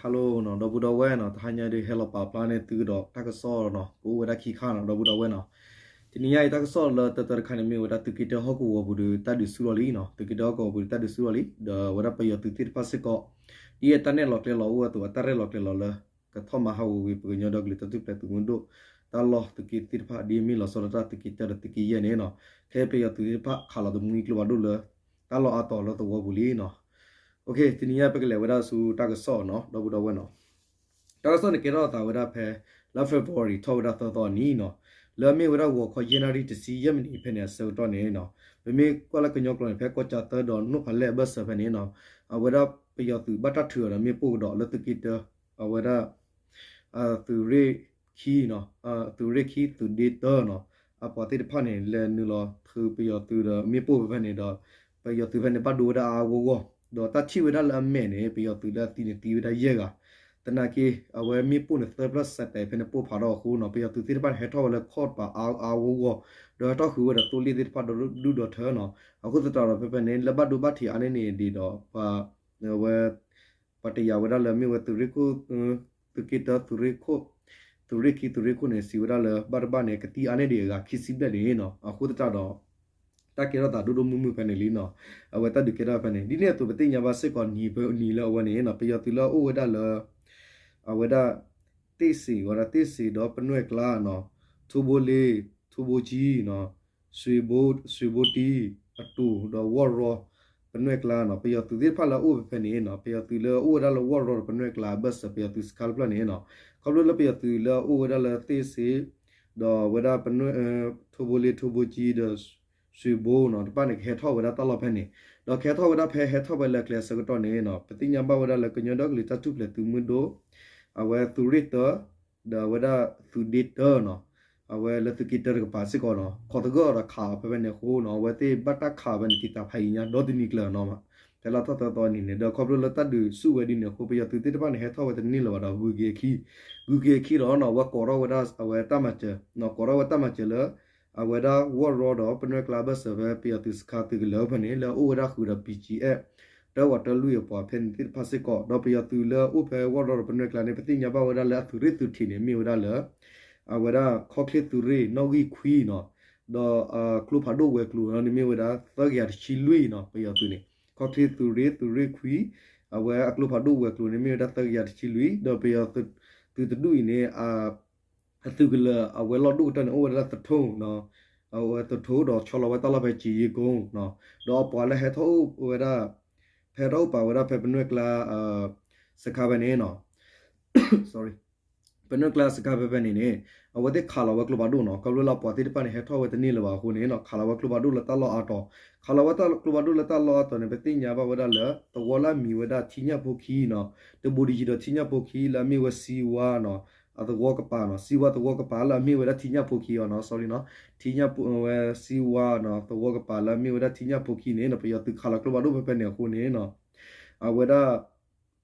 Hello နီၤ ဒီပုၢ်ဒီဝဲၢ်နီၤ, တဟါညါဒုးဟဲလီၤပာ်ဖျါန့ၢ်သုကဒီးတၢ်ကစီၣ်နီၤ, ကအိၣ်ဝဲဒၣ်ခံခါနီၤ ဒီပုၢ်ဒီဝဲၢ်နီၤ. တနံၤညါအံၤတၢ်ကစီၣ်လၢတၢတၢတခါန့ၣ် မ့ၢ်ဝဲဒၣ်သုးက့တၢဟီၣ်ကဝီၤပူၤဒီး တၢ်ဒုးဆူၣ်ထီၣ်လံနီၤ, သုးက့တၢဟီၣ်ကဝီၤပူၤဒီးတၢ်ဒုးဆူၣ်ထီၣ်လံ, ဒီးအဝဲဒၣ်ပယီၤသုးသ့ၣ်တဖၣ်စ့ၢ်ကီး ဒ်အတၢ်နဲၣ်လီၤကျဲလီၤအိၣ်အသိး အတၢ်ရဲၣ်လီၤကျဲၤလီၤလၢ ကထီၣ်မၤဟးဂီၤကွံာ် ပကညီဒီကလုာ်တၢ်ထူၣ်ဖျဲးသုးမုၢ်ဒိၣ် တၢ်လီၢ်သုးက့သ့ၣ်တဖၣ် ဒ်အမ့ၢ်လီၤဆီဒၣ်တၢ်သုးက့တၢဒီးသုးက့ယဲၢ်န့ၣ်နီၤ, ခဲအံၤပယီၤသုးသ့ၣ်တဖၣ်ခးလီၤတမှံကျိဖးဒိၣ်လၢ တၢ်လီၢ်အါတီၤလၢသဝီပူၤလံနီၤ. တနံၤညါပကလဲၤဝဲဒၣ်ဆူတၢ်ကစီၣ်နီၤ ဒီပုၢ်ဒီဝဲၢ်နီၤ. တၢ်ကစီၣ်န့ၣ်ကဲထီၣ်အသးဝဲဒၣ်ဖဲ လါ February ထီၣ်ဝဲဒၣ်သၢသီအနံၤနီၤ, လၢအမ့ၢ်ဝဲဒၣ်ဂီၤခီယဲၢ်နၣ်ရံၣ်တဆံယဲၢ်မံးနံးဖဲန့ၣ်အဆၢကတီၢ်န့ၣ်နီၤ, ပမ့ၢ်ကွၢ်လၢကညီကျိာ်န့ၣ် ဖဲကီၢ်ကၠီၣ်သၢဒီးနိၣ်ဖးလဲၢ်အဘၢၣ်စၢၤဖဲန့ၣ်နီၤ, အဝဲဒၣ်ပယီၤသုးဘၣ်တၢ်ထုးအီၤဒီးမ့ၣ်ပိၢ်ကဒီးလၢသုးက့တၢ အဝဲဒၣ် သုးရ့ၣ်ခံနီၤ, သုးရ့ၣ်ခံသုးဒ့တၢနီၤ, အပှၤသ့ၣ်တဖၣ်န့ၣ် လဲၤနုာ်လီၤထုးပယီၤသုးဒီးမ့ၣ်ပိၢ်ဖဲဖဲန့ၣ်ဒီး ပယီၤသုးဖဲန့ၣ်ဘၣ်ဒိဝဲဒၣ်အါအါဂီၢ်ဂီၢ်, ဒီးတၢ်ထံၣ်ဝဲဒၣ်လၢအမဲာ်န့ၣ် ပယီၤသုးလၢအသံန့ၣ်သံဝဲဒၣ်ယဲၢ်ဂၤ, သနာ်က့ အဝဲမ့ၣ်ပိၢ်န့ၣ်သၢဖျၢၣ်စဲးတဲာ်ဖဲန့ၣ်ပိၢ်ဖးထီၣ်အဃိနီၤ, ပယီၤသုးသ့ၣ်တဖၣ်န့ၣ် ဟဲထီၣ်ဝဲလၢခီၣ်တပၤအါအါဂီၢ်ဂီၢ်, ဒီးဟဲထီၣ်ဃုာ်ဝဲဒီးသိလ့ၣ်သ့ၣ်တဖၣ်ဒီဒူၣ်ဒီထၢနီၤ, အဃိသတးဒီးဖဲဖဲန့ၣ် လၢဘၣ်ဒိဘၣ်ထံးအါန့ၢ်န့ၣ်ဒ်ဒီး ပှၤ ဝဲ ပှၤတယာ်ဝဲဒၣ်လၢမ့ၢ်ဝဲသုးရ့ၣ်ခိၣ် သုးက့တၢ သုးရ့ၣ်ခိၣ် သုးရ့ၣ်ခံသုးရ့ၣ်ခိၣ်န့ၣ် စံးဝဲဒၣ်လၢဘၣ်တဘၣ်န့ၣ် ကသံအါန့ၢ်ဒံးအဂၤခံဆံဘျဲၣ်န့ၣ်နီၤ, အဃိသတးဒီး တၢ်ကဲထီၣ်သးဒိၣ်ဒိၣ်မုၢ်မုၢ်ဖဲန့ၣ်လံနီၤ, အဝဲတၢ်ဒုးကဲထီၣ်ဖဲန့ၣ် ဒ်န့ၣ်အသိးပသ့ၣ်ညါဘၣ်စ့ၢ်ကီးနံၤဖဲနံၤလၢအဝဲန့ၣ်နီၤ, ပယီၤသုးလၢအအိၣ်ဝဲဒၣ်လၢ အဝဲဒၣ် သ့ၣ်စ့ၤ ဝဲဒၣ်သ့ၣ်စ့ၤဒီးပနွဲၢ်ကျါနီၤ, ထိဘိလ့ ထိဘိကၠံနီၤ စွ့ဘိ စွ့ဘိတံ အတိၤဒီးဝီၢ်ရီ ပနွဲၢ်ကျါနီၤ, ပယီၤသုးသ့ၣ်တဖၣ်လၢအအိၣ်ဖဲဖဲန့ၣ်နီၤ, ပယီၤသုးလၢအအိၣ်ဝဲဒၣ်လၢဝီၢ်ရီဒီးပနွဲၢ်ကျါအဘၢၣ်စၢၤ ပယီၤသုးစခါတဖျၢၣ်န့ၣ်နီၤ, ခီဖျိလၢပယီၤသုးလၢအအိၣ်ဝဲဒၣ်လၢသ့ၣ်စ့ၤ ဒီးဝဲဒၣ်ပနွဲၢ် ထိဘိလ့ ထိဘိကၠံဒီး စွ့ဘိနီၤ တဖၣ်န့ၣ် ကဟဲထီၣ်ဝဲဒၣ်တၢ်လီၢ်ဖဲန့ၣ်, ဒီးကဟဲထီၣ်ဝဲဒၣ်ဖဲဟဲထီၣ်ဝဲလၢကျဲအဆၢကတီၢ်န့ၣ်နီၤ, ပသ့ၣ်ညါဘၣ်ဝဲဒၣ်လၢကညီဒီကလုာ်တၢ်ထူၣ်ဖျဲးသုးမုၢ်ဒိၣ် အဝဲသုးရ့ၣ်တၢ ဒီးအဝဲဒၣ်သုးဒ့တၢနီၤ, အဝဲလၢသုးက့တၢတကပၤစ့ၢ်ကီးနီၤ, ခိးသဂၢၢ်အီၤဒီးခးအီၤဖဲဖဲန့ၣ်အဃိနီၤ, အဝဲသ့ၣ်ဘၣ်တၢ်ခးဝဲန့ၣ် တံာ်တာ်ဖးယံၤညါ ဒီတနံၤကျၢၤနီၤ, ဖဲလါထီၣ်သၢသီနံၤန့ၣ် ဒီးခီဖျိလၢတၢ်ဒုးဆူၣ်ဝဲဒ်န့ၣ်အဃိ ပယီၤသုးသ့ၣ်တဖၣ်န့ၣ် ဟဲထီၣ်ဝဲတန့ၢ်လၢၤဘၣ်ဒီး ဂုၤက့ၤအခံ, ဂုၤက့ၤအခံဒီးနီၤ အဝဲကိးထီၣ်ဝဲဒၣ်အဝဲတၢ်မၤစၢၤနီၤ, ကိးထီၣ်ဝဲတၢ်မၤစၢၤလၢ အဝဲဒၣ်ဝီၢ်ရီဒီးပနွဲၢ်ကျါအဘၢၣ်စၢၤဖဲပယီၤသုးစခါသုးကလၢၤဖဲန့ၣ် လၢအအိၣ်ဝဲဒၣ်ဃုာ်ဒီး ပံၣ်ကၠံအဲၣ် တၢဝးတၢလွံၢ်အပှၤဖဲန့ၣ်သ့ၣ်တဖၣ်စ့ၢ်ကီး, ဒီးပယီၤသုးလၢအအိၣ်ဖဲဝီၢ်ရီဒီးပနွဲၢ်ကျါန့ၣ် ပသ့ၣ်ညါဘၣ်ဝဲဒၣ်လၢအသုးရ့ၣ်သုးထံးန့ၣ် မ့ၢ်ဝဲဒၣ်လၢ အဝဲဒၣ်ခီၣ်ချ့သုးရ့ၣ်နီၣ်ဂံၢ်ခွံနီၤ, ဒီးကျိဖးဒိၣ်ဝဲၤကျိၤန့ၣ်မ့ၢ်ဝဲဒၣ် သၢကယၤတဆံလွံၢ်နီၤ, ပယီၤသုးန့ၣ် ခီၣ်ချ့သုးရ့ၣ် သုးရ့ၣ်ခွံ အဝဲအကျိဖးဒိၣ်ဝဲၤကျိၤန့ၣ် မ့ၢ်ဝဲဒၣ်သၢကယၤတဆံလွံၢ်, ဒီးပယီၤသုးတဒူၣ်အံၤန့ၣ် အသုးကလၢၤအဝဲလီၢ်ဒိၣ်ကတၢၢ်န့ၣ် အိၣ်ဝဲဒၣ်လၢသထိၣ်, အဝဲသထိၣ်ဒီးဆီလီၤဝဲတၢ်လီၢ်ဖဲကၠံယ့ကိ, ဒီးအပှၤလၢဟဲထီၣ်အိၣ်ဝဲဒၣ် ဖဲထီၣ်အိၣ်ပာ်ဝဲဒၣ်ဖဲပနွဲၢ်ကျါ စခါဖဲန့ၣ်နီၤ ပနွဲၢ်ကျါစခါဖဲဖဲန့ၣ်န့ၣ် အဝဲသ့ၣ်ခးလီၤဝဲကျိဖးဒိၣ်နီၤ, ခီဖျိလၢအပှၤသ့ၣ်တဖၣ်န့ၣ် ဟဲထီၣ်ဝဲတန့ၢ်လၢၤဘၣ်အဃိန့ၣ်နီၤ ခးလီၤဝဲကျိဖးဒိၣ်လၢတၢ်လီၢ်အါတီၤ, ခးလီၤဝဲကျိဖးဒိၣ်လၢတၢ်လီၢ်အါတီၤန့ၣ် ပသ့ၣ်ညါဘၣ်ဝဲဒၣ်လၢ သဝီလၢအမံၤဝဲဒၣ်ထံညၣ်ဖိခံနီၤ, တဘိဒံယံၤဒီးထံညၣ်ဖိခံလၢအမ့ၢ်ဝဲစံဝါနီၤ, အသဝီကပၤနီၤ, စံဝါသဝီကပၤလၢအမ့ၢ်ဝဲဒၣ်ထံညၣ်ဖိခံအီၤနီၤ, sorry နီၤ, ထံညၣ်ဖိဝဲစံဝါနီၤ, သဝီကပၤလၢအမ့ၢ်ဝဲဒၣ်ထံညၣ်ဖိခံန့ၣ်နီၤ ပယီၤသုးခးလီၤကျိဖးဒိၣ်ဖဲဖဲန့ၣ်အဃိန့ၣ်နီၤ အဝဲဒၣ်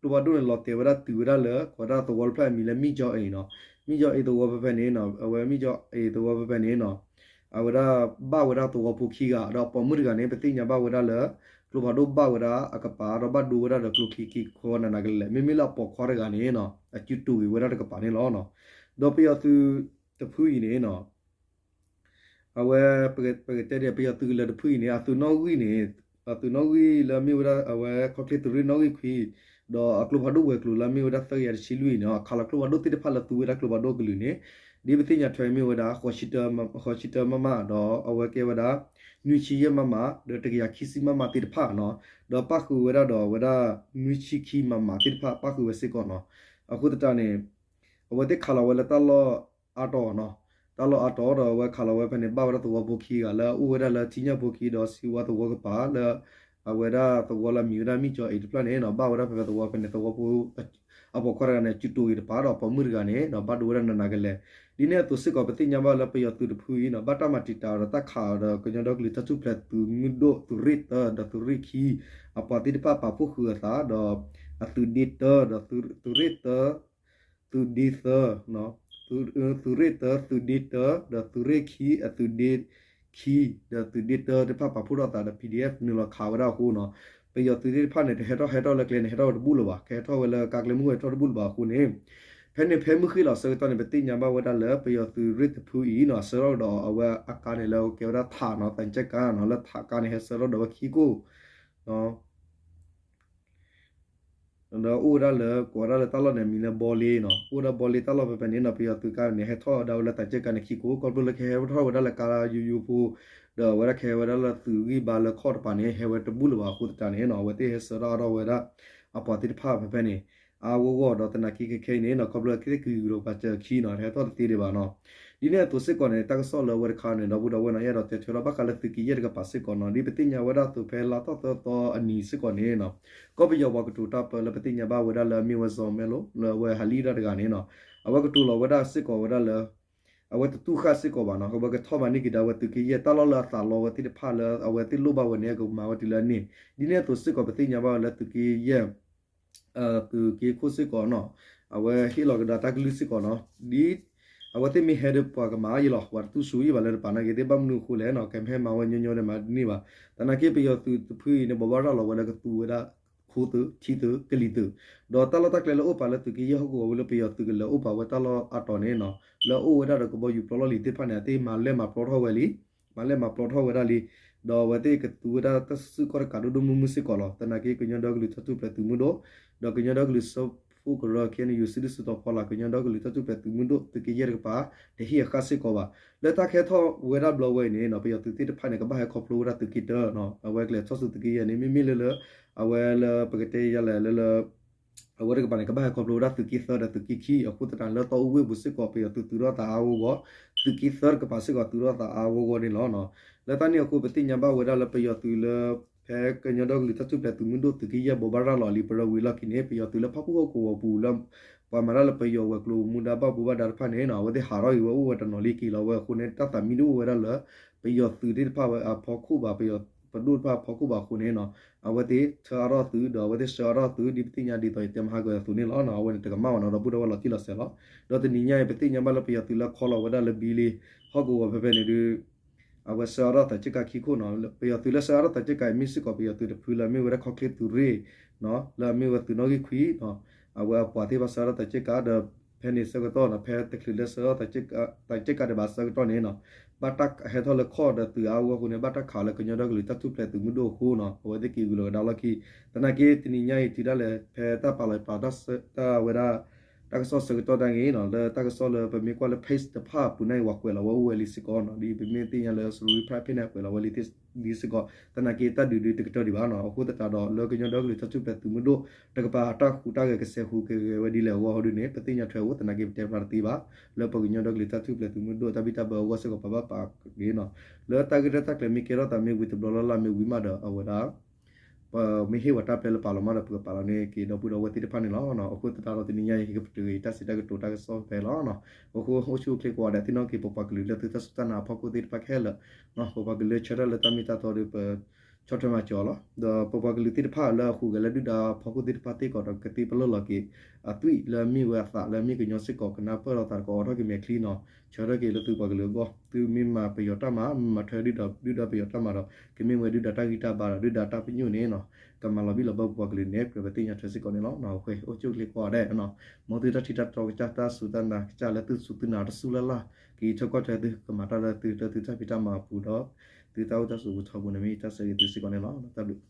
ကျိဖးဒိၣ်န့ၣ် လီၤတဲာ်ဝဲဒၣ်တုၤဝဲဒၣ်လၢ ကိးဒၣ်သဝီတဖျၢၣ်အမံၤလၢ မံၣ်ကၠီအ့နီၤ, မံၣ်ကၠီအ့သဝီဖဲဖဲန့ၣ်နီၤ, အဝဲမံၣ်ကၠီအ့သဝီဖဲဖဲန့ၣ်နီၤ, အဝဲဒၣ်ဘၣ်ဝဲဒၣ်သဝီဖိခံဂၤ ဒီးပိာ်မုၣ်တဂၤန့ၣ် ပသ့ၣ်ညါဘၣ်ဝဲဒၣ်လၢ ကျိဖးဒိၣ်ဘၣ်ဝဲဒၣ်အကပၤ ဒီးဘၣ်ဒိဝဲဒၣ်ဒီးကျိချံခံခီနးနးကလဲာ် မ့မ့ၢ်လၢအပိာ်ခွါတဂၤန့ၣ်နီၤ အစုတူာ်ဂ့ၤဝဲဒၣ်တကပၤန့ၣ်လီၤ. ဒီးပယီၤသုးတဖုအံၤန့ၣ်နီၤ အဝဲ ပကတဲဒ်ပယီၤသုးကလၢၤတဖုအံၤန့ၣ် အသုးနီၣ်ဂံၢ်န့ၣ် အသုးနီၣ်ဂံၢ်လၢအမ့ၢ်ဝဲဒၣ်အဝဲခီၣ်ချ့သုးရ့ၣ်နီၣ်ဂံၢ်ခွံ ဒီးအကျိဖးဒိၣ်ဝဲၤကျိၤလၢအမ့ၢ်ဝဲဒၣ်သၢကယၤတဆံလွံၢ်အံၤန့ၣ် အခးလီၤကျိဖးဒိၣ်သ့ၣ်တဖၣ်လၢသူဝဲဒၣ်ကျိဖးဒိၣ်အကလုာ်န့ၣ် ဒ်ပသ့ၣ်ညါထွဲမ့ၢ်ဝဲဒၣ် ဃိးဆံတၢမမ ဒီးအဝဲကဲဝဲဒၣ် နွံဆံယဲၢ်မမ ဒီးတကယၤခံဆံမမသ့ၣ်တဖၣ်နီၤ ဒီးပၣ်ဃုာ်ဝဲဒၣ်ဒီးအဝဲဒၣ် နွံဆံခံမမသ့ၣ်တဖၣ်ပၣ်ဃုာ်ဝဲစ့ၢ်ကီးနီၤ အဃိသတးန့ၣ် အဝဲသ့ၣ်ခးလီၤဝဲလၢတၢ်လီၢ်အါတီၤနီၤ တၢ်လီၢ်အါတီၤဒီးအဝဲခးလီၤဝဲဖဲန့ၣ် ဘၣ်ဝဲဒၣ်သဝီဖိခံဂၤလၢအအိၣ်ဝဲဒၣ်လၢထံညၣ်ဖိခံဒီးစံဝါသဝီကပၤလၢ အဝဲဒၣ်သဝီလၢအမံၤဝဲဒၣ်မံၣ်ကၠီအ့တဖျၢၣ်န့ၣ်နီၤ ဘၣ်ဝဲဒၣ်ဖဲဖဲသဝီဖဲန့ၣ် သဝီဖိ အပိာ်ခွါတဂၤန့ၣ် စုတူာ်ဂ့ၤတပၤဒီးပိာ်မုၣ်တဂၤန့ၣ်နီၤ ဘၣ်ဒိဝဲဒၣ်နးနးကလဲာ် ဒ်န့ၣ်အသိးစ့ၢ်ကီး ပသ့ၣ်ညါဘၣ်လၢပယီၤသုးတဖုအံၤနီၤ ဘၣ်တၢ်မၤတံာ်တာ်ဒီးတၢ်ခးအီၤဒီးကညီဒီကလုာ်တၢ်ထူၣ်ဖျဲးသုးမုၢ်ဒိၣ် သုးရ့ၣ်တၢ ဒီးသုးရ့ၣ်ခံ အပှၤသ့ၣ်တဖၣ်ပာ်ဖှိၣ်ဃုာ်အသး ဒီးအသုးဒ့တၢ ဒီးသုးရ့ၣ်တၢ သုးဒ့သၢ သုးရ့ၣ်တၢ သုးဒ့တၢ ဒီးသုးရ့ၣ်ခံ အသုးဒ့ခံ ဒီးသုးဒ့တၢသ့ၣ်တဖၣ်ပာ်ဖှိၣ်ထီၣ်သးဒီး ပီၣ်ဒံၣ်အဲၣ် နုာ်လီၤခးဝဲဒၣ်အဃိနီၤ ပယီၤသုးသ့ၣ်တဖၣ်န့ၣ် တဟဲထီၣ်ဟဲထီၣ်လၢကျဲန့ၣ် ဟဲထီၣ်ဝဲတဘူၣ်လၢၤဘၣ်, ကဟဲထီၣ်ဝဲလၢကါကျဲမုၢ်ဟဲထီၣ်တဘူၣ်လၢၤဘၣ်အဃိန့ၣ်, ဖဲန့ၣ်ဖဲမုၢ်ဃ့ၢ်လီၤဆၢကတီၢ်န့ၣ် ပသ့ၣ်ညါဘၣ်ဝဲဒၣ်လၢပယီၤသုးရ့ၣ်တဖုအံၤနီၤ ဆှၢထီၣ်ကဒီးအဝဲအကါန့ၣ် လၢကဲဝဲဒၣ်ထးနီၤ သံချပ်ကားနီၤ လၢထးကါန့ၣ် ဟဲဆှၢထီၣ်ဒီးဝဲခံကိၣ် ဒီးအိၣ်ဝဲဒၣ်လၢ ကိးဝဲဒၣ်လၢတၢ်လီၢ်န့ၣ် အမံၤလၢဘီလ့နီၤ, အိၣ်ဝဲဒၣ်ဘီလ့တၢ်လီၢ်ဖဲဖဲန့ၣ်နီၤ ပယီၤသုးကါန့ၣ် ဟဲထီၣ်ဝဲဒၣ်လၢသံချပ်ကားန့ၣ်ခံကိၣ် ခီဖျိလၢကဟဲထီၣ်ဝဲဒၣ်လၢကါယိယိဖိ ဒီးအဝဲဒၣ်ကဟဲဝဲဒၣ်လၢသုးဂံၢ်ဘါလၢခီၣ်တပၤန့ၣ် ဟဲဝဲတဘူၣ်လၢၤဘၣ်အဃိသတးန့ၣ်နီၤ အဝဲသ့ၣ်ဟဲဆှၢထီၣ်အါထီၣ်ဝဲဒၣ် အပှၤသ့ၣ်တဖၣ်ဖဲဖဲန့ၣ် အါဂီၢ်ဂီၢ်ဒီးသနာ်က့ခဲခဲအံၤန့ၣ်နီၤ ခီဖျိကသ့ၣ်ကဂုာ်ကျိၤပာ်စၢၤခံနီၤ တဟဲထီၣ်တသ့ဒံးဘၣ်နီၤ ဒ်န့ၣ်အသိးစ့ၢ်ကီးန့ၣ် တၢ်ကစီၣ်လၢအဝဲတခါန့ၣ် ဒီပုၢ်ဒီဝဲၢ်နီၤ အဲၣ်ဒိးတဲထွဲထီၣ်ဘၣ်ဃးလၢသုးက့ယဲၢ်တကပၤစ့ၢ်ကီးနီၤ ဒ်ပသ့ၣ်ညါဝဲဒၣ်အသိးဖဲလါထီၣ်သၢသီအနံၤစ့ၢ်ကီးန့ၣ်နီၤ ကီၢ်ပယီၤပှၤကတိၤတၢ်ပၢလၢပသ့ၣ်ညါဘၣ်ဝဲဒၣ်လၢအမ့ၢ်ဝဲ ဇော်မဲလိ လၢအဝဲဟးလံၣ်တၢ်တဂၤန့ၣ်နီၤ အဝဲကတိၤလီၤဝဲဒၣ်စ့ၢ်ကီးဝဲဒၣ်လၢ အဝဲတတူၢ်ဃာ်စ့ၢ်ကီးဘၣ်နီၤ အဝဲကထီၣ်မၤန့ၢ်က့ၤဒၣ်ဝဲသုးက့ယဲၢ် တၢ်လီၢ်လၢအသးလီဝဲသ့ၣ်တဖၣ်လၢအဝဲသ့ၣ်လိၣ်ဘၣ်ဝဲန့ၣ် အကမၤဝဲတုၤလၢအန့ၢ် ဒ်န့ၣ်အသိးစ့ၢ်ကီး ပသ့ၣ်ညါဘၣ်ဝဲလၢသုးက့ယဲၢ် သုးက့ခိၣ်စ့ၢ်ကီးနီၤ အဝဲဟ့ၣ်လီၤကဒါတၢ်ကလုၢ်စ့ၢ်ကီးနီၤ ဒ် အဝဲသ့ၣ်မ့ၢ်ဟဲဒီးပှၤကမၤအါယံၤလီၤ ပှၤတတူၢ်ဆူၣ်ယံၤဘၣ်လၢတပၤနာ်က့ သ့ၣ်ဘၣ်မနုၤအဃိလဲၣ်နီၤ ကမ့ၢ်ဟဲမၤဝဲညီညီဒီးမၤတန့ၢ်ဘၣ် သနာ်က့ပယီၤသုးတဖုအံၤန့ၣ် ဘိးဘၣ်ရၤလီၤဝဲလၢကသူဝဲဒၣ် ခိသုး ထံသုး ကလံၤသုး ဒီးတၢ်လီၢ်တၢ်ကျဲလၢအိၣ်ပာ်လၢသုးက့ယဲၢ်ဟီၣ်ကဝီၤဝံၤလၢပယီၤသုးကလဲၤအိၣ်ပာ်ဝဲတၢ်လီၢ်အါတီၤန့ၣ်နီၤ လၢအအိၣ်ဝဲဒၣ်ဒီးကဘီယူၤပျီလီၢ်လံၤသ့ၣ်တဖၣ်န့ၣ် အသ့ၣ်မၤလဲၢ်မၤပျီထီၣ်ဝဲလံ မၤလဲၢ်မၤပျီထီၣ်ဝဲဒၣ်လံ ဒီးအဝဲသ့ၣ်ကသူဝဲဒၣ်တၢ်စုကဝဲၤတကးဒိၣ်ဒိၣ်မုၢ်မုၢ်စ့ၢ်ကီးလီၤ. သနာ်က့ကညီဒီကလုာ်တၢ်ထူၣ်ဖျဲးသုးမုၢ်ဒိၣ် ဒီးကညီဒီကလုာ်စၢဖှိၣ်ကရၢ ခဲအံၤ စံးဒုးစံးတီၤဖီလာ် ကညီဒီကလုာ်တၢ်ထူၣ်ဖျဲးသုးမုၢ်ဒိၣ် သုးက့ယဲၢ်တကပၤ တဟ့ၣ်အဃၣ်စ့ၢ်ကီးဘၣ်. လၢတၢ်ကဟဲထီၣ်ဝဲဒၣ်ဘျီဝဲအံၤန့ၣ်နီၤ ပယီၤသုးသ့ၣ်တဖၣ်န့ၣ် ကဘၣ်ဟဲခီဖျိဝဲဒၣ်သုးက့တၢနီၤ အဝဲကလဲၤထီၣ်ဆူသုးက့ယဲၢ်န့ၣ် မ့မ့ၢ်လၢလၢ အဝဲလၢပကတဲယၤလဲၣ်လၢလၢ အဝဲတကပၤန့ၣ် ကဘၣ်ဟဲခီဖျိဝဲဒၣ်သုးက့သၢဒီးသုးက့ခံ အဃိသတးလၢတီအူဝ့ၢ်ပူၤစ့ၢ်ကီး ပယီၤသုးသုးထီၣ်သးအါဂီၢ်ဂီၢ်, သုးက့သၢတကပၤစ့ၢ်ကီးသုးထီၣ်သးအါဂီၢ်ဂီၢ်န့ၣ်လီၤ. လၢတၢ်န့ၣ်အဃိ ပသ့ၣ်ညါဘၣ်ဝဲဒၣ်လၢပယီၤသုးလၢ ဖဲကညီဒီကလုာ်တၢ်ထူၣ်ဖျဲးသုးမုၢ်ဒိၣ်သုးက့ယဲၢ်ဘိးဘၣ်ရၤလီၤလံ ပရၢဝံၤလီၢ်ခံန့ၣ် ပယီၤသုးလၢဖၣ်ပူၣ်ဟီၣ်ကဝီၤပူၤလၢ ပှၤမၤတၢ်လၢပယီၤဝဲၤကျိၤမူဒါဘၣ်ဘိးဘၣ်ဒါတဖၣ်န့ၣ်နီၤ အဝဲသ့ၣ်ဟးထီၣ်က့ၤဝဲအိၣ်ဝဲတနီၤလံက့ၤလီၤဝဲအဃိန့ၣ် တၢ်သးမံတအိၣ်ဝဲဒၣ်လၢ ပယီၤသုးသ့ၣ်တဖၣ်ဝဲအဖီခိၣ်ဘၣ်, ပယီၤပဒိၣ်တဖၣ်အဖီခိၣ်ဘၣ်အဃိန့ၣ်နီၤ အဝဲသ့ၣ်ဆှၢအါထီၣ်သုး ဒီးအဝဲသ့ၣ်ဆှၢအါထီၣ်သုး ဒ်ပသ့ၣ်ညါဒ်သိးယတဲမဟါကၢအသိးန့ၣ်လီၤ. အဝဲန့ၣ်တကမၣ်ဘၣ်နီၤ ဒီပုၢ်ဒီဝဲၢ်လီၤတံၢ်လီၤဆဲးလီၤ. ဒီးတနံၤညါအံၤ ပသ့ၣ်ညါဘၣ်လၢပယီၤသုးလၢခီလီၤဝဲဒၣ်လၢဘံလ့ဟီၣ်ကဝီၤဖဲဖဲန့ၣ်ဒုး အဝဲဆှၢအါထီၣ်သံချပ်ကားခံခိၣ်နီၤ ပယီၤသုးလၢဆှၢအါထီၣ်သံချပ်ကားအံၤ မ့ၢ်စ့ၢ်ကီးပယီၤသုးတဖုလၢအမ့ၢ်ဝဲဒၣ်ခီၣ်ချ့သုးရ့ၣ်နီၤ လၢအမ့ၢ်ဝဲသုးနီၣ်ဂံၢ်ခွံနီၤ အဝဲအပှၤသ့ၣ်တဖၣ်ဆှၢအါထီၣ်သံချပ်ကားဒီး ဖဲန့ၣ်ဆၢကတီၢ်နီၤ ဖဲတချုးလၢဆှၢအါထီၣ်သံချပ်ကားဒံးဘၣ်ဆၢကတီၢ်န့ၣ်နီၤ ဘၣ်တၢ်ဟဲထီၣ်လၢခီၣ်ဒီးသုးအါဂီၢ်အဃိန့ၣ် ဘၣ်တၢ်ခးလၢကညီဒီကလုာ်တၢ်ထူၣ်ဖျဲးသုးမုၢ်ဒိၣ်အဃိနီၤ အဝဲသ့ၣ်က့ၤဂုာ်လီၤကဒါလီၢ်ခံ သနာ်က့တနံၤညါအံၤတုၤဒၣ်လဲာ် ဖဲတၢ်ပာ်လီၤပာ်တၢ်ဝဲဒၣ် တၢ်ကစီၣ်ဆၢကတီၢ်ဒၣ်ဂ့ၤနီၤ လၢတၢ်ကစီၣ်လၢပမ့ၢ်ကွၢ်လၢ page တဖၣ်အပူၤန့ၣ် ပှၤကွဲးလီၤဝဲအိၣ်ဝဲလံစ့ၢ်ကီးနီၤ ဒ်ပမ့ၢ်သ့ၣ်ညါလၢ စရူဝံဖၣ်ဖ့ၣ်န့ၣ် ကွဲးလီၤဝဲလံလံစ့ၢ်ကီး သနာ်က့တၢ်ဒုးဒုးတကတၢၢ်ဒံးဘၣ်နီၤ အဃိသတးဒီးလၢကညီဒီကလုာ်တၢ်ထူၣ်ဖျဲးသုးမုၢ်ဒိၣ် တကပၤအတၢ်ဟူးတၢ်ဂဲၤကစဲးဟူးကဂဲၤဝဲဒ်လဲၣ်အဂီၢ်ဟီဒုန့ၣ် ပသ့ၣ်ညါထွဲအိၣ်သနာ်က့ပတဲဖျါတသ့ဘၣ် လၢပကညီဒီကလုာ်တၢ်ထူၣ်ဖျဲးသုးမုၢ်ဒိၣ်တၢ်ဘံၣ်တၢ်ဘၢအဂီၢ်စ့ၢ်ကီး ပဘၣ်ပာ်က့ၤနီၤ လၢတၢ်ဂ့ၢ်တၢ်ကျိၤမ့ၢ်ကဲထီၣ်သးမ့ၢ်ဝံၤတဘျီလၢ်လၢ်မ့ၢ်ဝံၤမးဒီးအဝဲဒၣ် ပမ့ၢ်ဟ့ၣ်ဝဲတၢ်ပျဲလၢပာ်လီၤမးဒီး ပကပာ်လီၤန့ၢ်က့ၤဒီပုၢ်ဒီဝဲၢ်သ့ၣ်တဖၣ်န့ၣ်လီၤ. အဃိသတးဒီးတနံၤညါအံၤ ဟံၣ်ကပတုာ်အံၤ တၢ်စံးတၢ်ကတိၤတၢ်ကစီၣ်ဖဲလီၤ. အဃိ အိၣ်ဆူၣ်အိၣ်ချ့ကိးဂၤဒဲး သ့ၣ်နီၣ်က့ၤ ပပှၤကလုာ်လၢသုတၢ်စူၢ်တၢ်နာ်အဖီခိၣ်သ့ၣ်တဖၣ်ခဲလၢာ်, ပပှၤကလုာ်လၢဆၢထၢၣ်လၢတၢ်မ့ၢ်တၢ်တီဒီး ပဆီၣ်ထွဲမၤစၢၤအီၤလီၤ. ဒီးပပှၤကလုာ်သ့ၣ်တဖၣ်လၢအဟူးဂဲၤလၢဒုၣ်ဒါအဖီခိၣ်သ့ၣ်တဖၣ်သ့ၣ်ကီးဒီး ကသ့ပလၢၢ်လီၤက့ၤ အသွံၣ်လၢအမ့ၢ်ဝဲအသးလၢအမ့ၢ်ကညီစ့ၢ်ကီး ကနၢ်ပၢၢ်လိာ်သးဒီး ကအိးထီၣ်က့ၤမဲာ်ချံနီၤ, ဆၢထၢၣ်က့ၤလၢသုပှၤကလုာ်အဂီၢ်, သုမ့ၢ်မၤပယီၤတၢ်မၤ, မ့ၢ်မၤထွဲဒုၣ်ဒါပယီၤတၢ်မၤဒီး ကမ့ၢ်ဝဲဒုၣ်ဒါတၢ်ဂံၢ်တၢ်ဘါဒီး ဒုၣ်ဒါတၢ်ပညိၣ်န့ၣ်နီၤ, ကမၤလီၤဘံၣ်လီၤဘၢပပှၤကလုာ်န့ၣ် ကြၢးပသ့ၣ်ညါထွဲစ့ၢ်ကီးန့ၣ်လီၤ. အဃိ အိၣ်ဆူၣ်အိၣ်ချ့ကိးဂၤဒဲး, မ်သုတၢ်ထံၣ်တၢ်တီကစၢ် တၢ်စူၢ်တၢ်နာ်ကစၢ်လၢသုစူၢ်သုနာ်တစူၢ်လၢ်လၢ်, က့ၤထၢၣ်ကွၢ်ထွဲသုကမၤတၢ်လၢသု လၢသုတၢ်ဖံးတၢ်မၤအပူၤဒီး သုတၢ်အိၣ်တၢ်ဆိးပူၤထီဘိန့ၣ် မ့ၢ်တၢ်ဆၢဂ့ၤသုစ့ၢ်ကီးန့ၣ်လီၤ. တၢ်ဘျုး